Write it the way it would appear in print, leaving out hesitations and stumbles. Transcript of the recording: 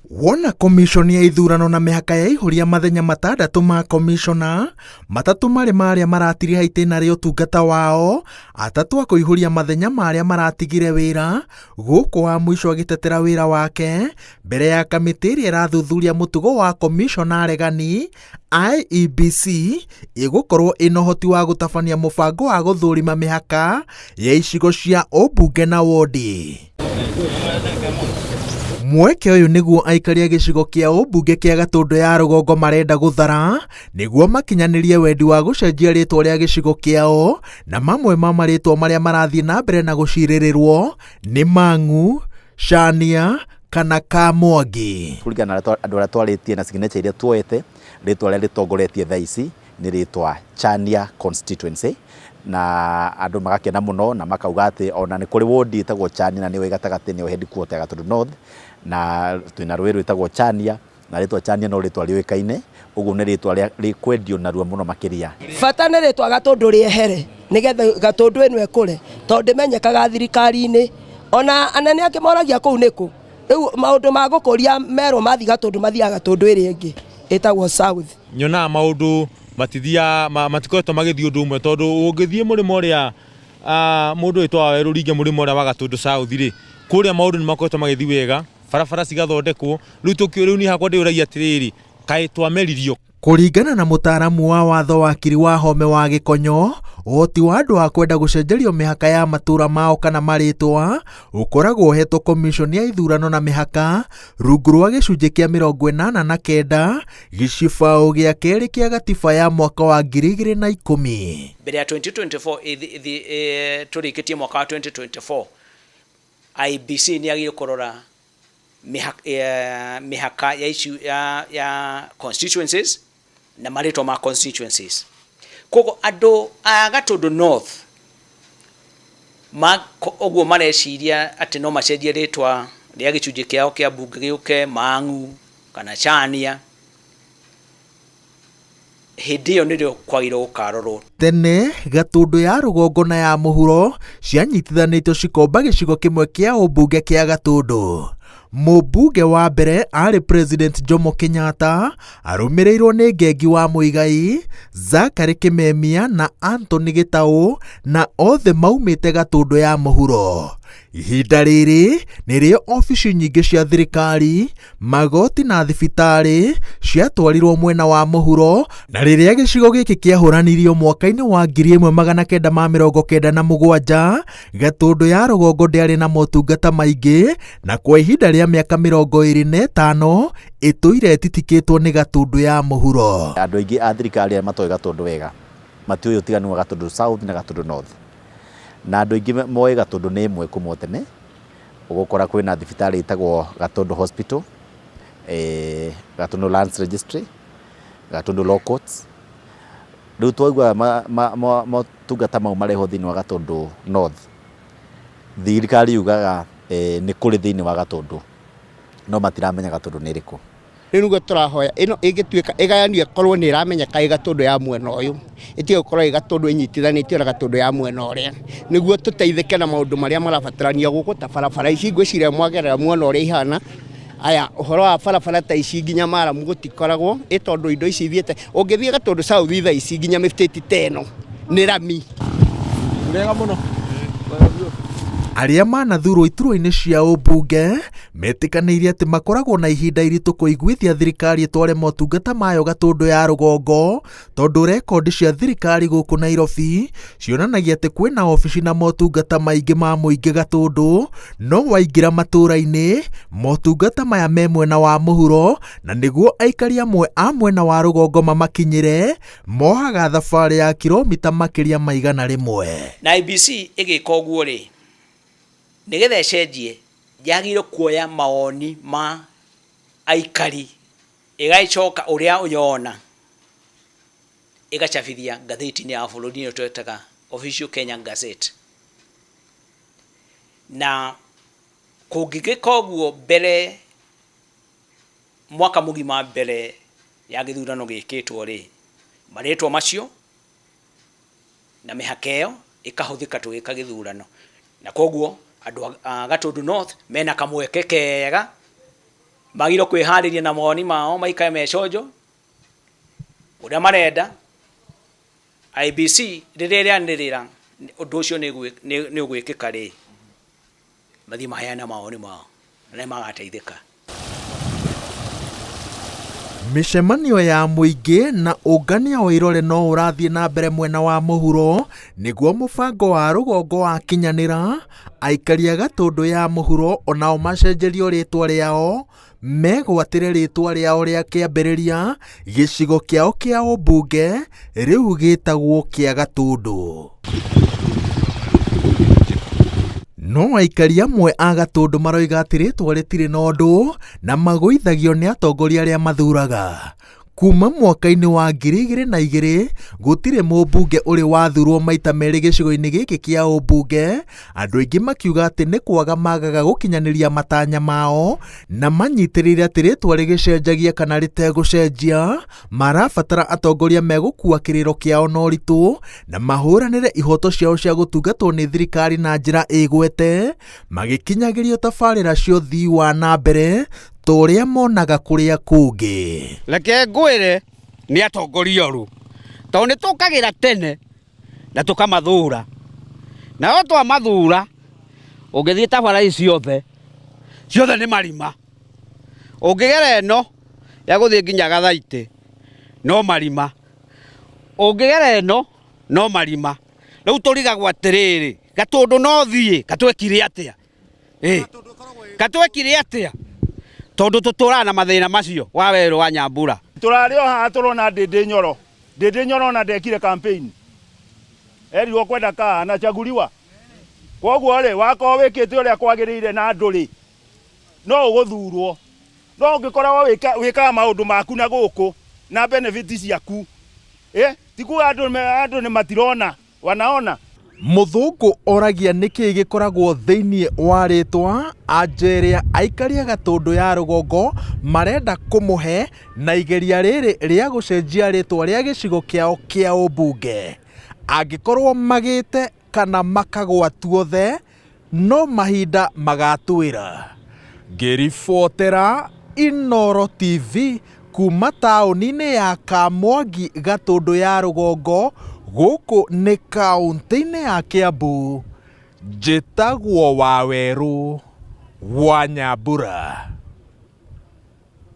Wona komiconi ya ithurano na mĩhaka yaihũria mathenya matandatũ ma komicona, matatũ marĩ ma arĩa maratiriha itĩna rĩa ũtungata wao, atatũ a kũihũria mathenya ma arĩa maratigire wĩra, gũkũ wa mũico agĩtetera wĩra wake mbere ya kamĩtĩ ĩrĩa ĩrathuthuria mũtugo wa komicona aregani IEBC ĩgũkorwo ĩna ũhoti wa gũtabania mũbango wa gũthũrima mĩhaka ya icigo cia ũmbunge na wondi. Mweke ũyũ nĩguo aikari a gĩcigo kĩa ũmbunge kĩa Gatũndũ ya rũgongo marenda gũthara nĩguo makinyanĩrie wendi wa gũcenjia rĩtwa rĩa gĩcigo kĩao, na mamwe ma marĩtwa marĩa marathiĩ na mbere na gũcirĩrĩrwo nĩ Mang'u, Chania kana Kamwangi. Kũringana na andũ arĩa twarĩtie na signature iria tuoete, rĩtwa rĩrĩa rĩtongoretie thaa ici nĩ rĩtwa Chania constituency, na andũ magakena mũno na makauga atĩ ona nĩ kũrĩ wodi ĩtagwo Chania na nĩyo ĩ gatagatĩ, nĩyo headquarter ya Gatũndũ North, na twĩna rũĩ rwĩtagwo Chania, na rĩtwa Chania no rĩtwa rĩũĩkaine, ũguo nĩ rĩtwa rĩkwendio narua mũno makĩria. Bata nĩ rĩtwa Gatũndũ rĩehere nĩgetha Gatũndũ ĩno ĩkũre, tondũ ndĩmenyekaga thirikari-inĩ, ona anene angĩ moragia kũu nĩkũ. Rĩu maũndũ ma gũkũria merwo mathiĩ Gatũndũ mathiaga Gatũndũ ĩrĩa ĩngĩ ĩtagwo South. Nyonaga maũndũ matithiaga, matikoretwo magĩthiĩ ũndũ ũmwe, tondũ ũngĩthiĩ mũrĩmo ũrĩa mũndũ wĩtwo Wawerũ ringe mũrĩmo ũrĩa wa Gatũndũ South rĩ, kũrĩa maũndũ nĩ makoretwo magĩthiĩ wega, barabara cigathondekwo, rĩu rĩu niĩ hakwa ndĩyũragia atĩrĩrĩ, kaĩ twameririo? Kũringana na mũtaaramu wa watho wakiri Wahome wa Gĩkonyo, ũhoti wa andũ a kwenda gũcenjerio mĩhaka ya matũũra mao kana marĩtwa ũkoragwo ũhetwo komiconi ya ithurano na mĩhaka rungu rwa gĩcunjĩ kĩa 89 gĩcibaũ gĩa kerĩ kĩa gatiba ya mwaka wa 2010. Mbere ya 2024 tũrĩkĩtie mwaka wa 2024, IEBC nĩ yagĩrĩirwo kũrora mĩhaka ya ici ya constituencies na marĩtwa ma constituencies. Koguo andũ a Gatũndũ North ũguo mareciria atĩ no macenjie rĩtwa rĩa gĩcunjĩ kĩao kĩa mbunge gĩũke Mang'u kana Chania, hĩndĩ ĩyo nĩrĩo kwagĩrĩirwo gũkarorwo. Tene, Gatũndũ ya rũgongo na ya mũhuro cianyitithanĩtio cikomba gĩcigo kĩmwe kĩa ũmbunge kĩa Gatũndũ. Mũmbunge wa mbere arĩ President Jomo Kenyatta, arũmĩrĩirwo nĩ Ngengi wa Muigai, Zachary Kimemia na Anthony Gĩtaũ, na othe maumĩte Gatũndũ ya mũhuro. Ihinda rĩrĩ nĩrĩo obici nyingĩ cia thirikari, magoti na thibitarĩ ciatwarirwo mwena wa mũhuro, na rĩrĩa gĩcigo gĩkĩ kĩahũranirio mwaka-inĩ wa 1997, Gatũndũ ya rũgongo ndĩarĩ na motungata maingĩ, na kwa ihinda rĩa mĩaka 25 ĩtũire ĩtitikĩtwo nĩ Gatũndũ ya mũhuro. Andũ aingĩ a thirikari arĩa matoĩ Gatũndũ wega matiũĩ ũtiganu wa Gatũndũ South na Gatũndũ North, na andũ aingĩ moĩ Gatũndũ nĩ ĩmwe kuma o tene. Ũgũkora kwĩna thibitarĩ ĩtagwo Gatũndũ Hospital, Gatũndũ Lands Registry, Gatũndũ Law Courts. Rĩu twaigua motungata mau marehwo thĩinĩ wa Gatũndũ North, thirikari yugaga nĩ kũrĩ thĩinĩ wa Gatũndũ, no matiramenya Gatũndũ nĩ ĩrĩkũ. Rĩu nĩguo tũrahoya ĩno ĩngĩtuĩka ĩgayanio ĩkorwo nĩ ĩramenyeka ĩ Gatũndũ ya mwena ũyũ, ĩtige gũkorwo ĩ Gatũndũ ĩnyitithanĩtio na Gatũndũ ya mwena ũrĩa, nĩguo tũteithĩke na maũndũ marĩa marabatarania gũkũ ta barabara ici ngwĩciria mwagerera muona ũrĩa ihana. Aya, ũhoro wa barabara ta ici nginya maramu gũtikoragwo, ĩ tondũ indo ici ithiĩte, ũngĩthiĩ Gatũndũ South thaa ici nginya mĩbĩti ta ĩno nĩ rami. Wega mũno. Arĩa manathurwo iturwa-inĩ cia ũmbunge metĩkanĩirie atĩ makoragwo na ihinda iritũ kũiguithia thirikari ĩtware motungata mayo Gatũndũ ya rũgongo, tondũ rekondi cia thirikari gũkũ Nairobi cionanagia atĩ kwĩna obici na motungata maingĩ ma mũingĩ Gatũndũ, no waingĩra matũũra-inĩ motungata maya me mwena wa mũhuro, na nĩguo aikari amwe a mwena wa rũgongo mamakinyĩre mohaga thabarĩ ya kiromita makĩria ma 100. Na IEBC ĩgĩka ũguo rĩ, nĩgetha ĩcenjie yagĩrĩirwo kuoya mawoni ma aikari, ĩgagĩcoka ũrĩa yona ĩgacabithia ngathĩti-inĩ ya bũrũri nĩyo twetaga Official Kenya Gazette. Na kũngĩgĩka ũguo mbere mwaka mũgima mbere ya gĩthurano gĩkĩtwo rĩ, marĩtwa macio na mĩhaka ĩyo ĩkahũthĩka tũgĩka gĩthurano. Na koguo andũ a Gatũndũ North mena kamweke kega Magĩrĩirwo kwĩharĩria na mawoni mao maikare meconjo ũrĩa marenda. IEBC rĩrĩa ĩrĩanĩrĩra ũndũ ũcio nĩ ũgwĩkĩka rĩ, mathiĩ maheane mawoni mao na nĩ magateithĩka. Mĩcemanio ya mũingĩ na ũngania wa irore no ũrathiĩ na mbere mwena wa mũhuro nĩguo mũbango wa rũgongo wakinyanĩra, aikari a Gatũndũ ya mũhuro onao macenjerio rĩtwa rĩao megwatĩre rĩtwa rĩao rĩa kĩambĩrĩria gĩcigo kĩao kĩa ũmbunge rĩu gĩtagwo kĩa Gatũndũ. No aikari amwe a Gatũndũ maroiga atĩ rĩtwa rĩtirĩ na ũndũ na magũithagio nĩ atongoria arĩa mathuraga. Kuma mwaka-inĩ wa 2002 gũtirĩ mũmbunge ũrĩ wathurwo maita merĩ gĩcigo-inĩ gĩkĩ kĩa ũmbunge, andũ aingĩ makiuga atĩ nĩ kwaga magaga gũkinyanĩria matanya mao na manyitĩrĩire atĩ rĩtwa rĩgĩcenjagia kana rĩtegũcenjia, marabatara atongoria megũkua kĩrĩro kĩao na ũritũ na mahũranĩre ihoto ciao cia gũtungatwo nĩ thirikari na njĩra ĩgwete, magĩkinyagĩrio tabarĩra cia ũthii wa na mbere ta ũrĩa monaga kũrĩa kũngĩ. Reke ngwĩre nĩ atongoria oru, tondũ nĩ tũkagĩra tene na tũkamathura, nao twamathura ũngĩthiĩ ta bara ici ciothe, ciothe nĩ marima, ũngĩgera ĩno ya gũthiĩ nginya Gathaitĩ no marima, ũngĩgera ĩno no marima, rĩu tũrigagwo atĩrĩrĩ, Gatũndũ no thiĩ, gatwekire atĩa? Ĩ, gatwekire atĩa? Tondũ tũtũraga na mathĩna macio wa werũ wa Nyambura. Tũrarĩ o haha tũrona Ndĩndĩ Nyoro. Ndĩndĩ Nyoro ona ndekire campaign. Erirwo kwenda kaa anachaguliwa. Kwoguo rĩ, wakorwo wĩkĩte ũrĩa kwagĩrĩire na andũ rĩ, no ũgũthurwo. No ũngĩkoragwo wĩkaga maũndũ maku na gũkũ na benefit ciaku, ĩ, ti kuga andũ andũ nĩ matirona, wanaona. Mũthũngũ oragia nĩkĩĩ gĩkoragwo thĩinĩ wa rĩtwa anja ĩrĩa aikari a Gatũndũ ya rũgongo marenda kũmũhe na igeria rĩrĩ rĩa gũcenjia rĩtwa rĩa gĩcigo kĩao kĩa ũmbunge. Angĩkorwo magĩte kana makagwa tuothe no mahinda magatwĩra. Ngĩribotera Inooro TV kuma taũni-inĩ ya Kamwangi Gatũndũ ya rũgongo gũkũ nĩ kaũntĩ-inĩ ya Kiambu, njĩtagwo Wawerũ wa Nyambura.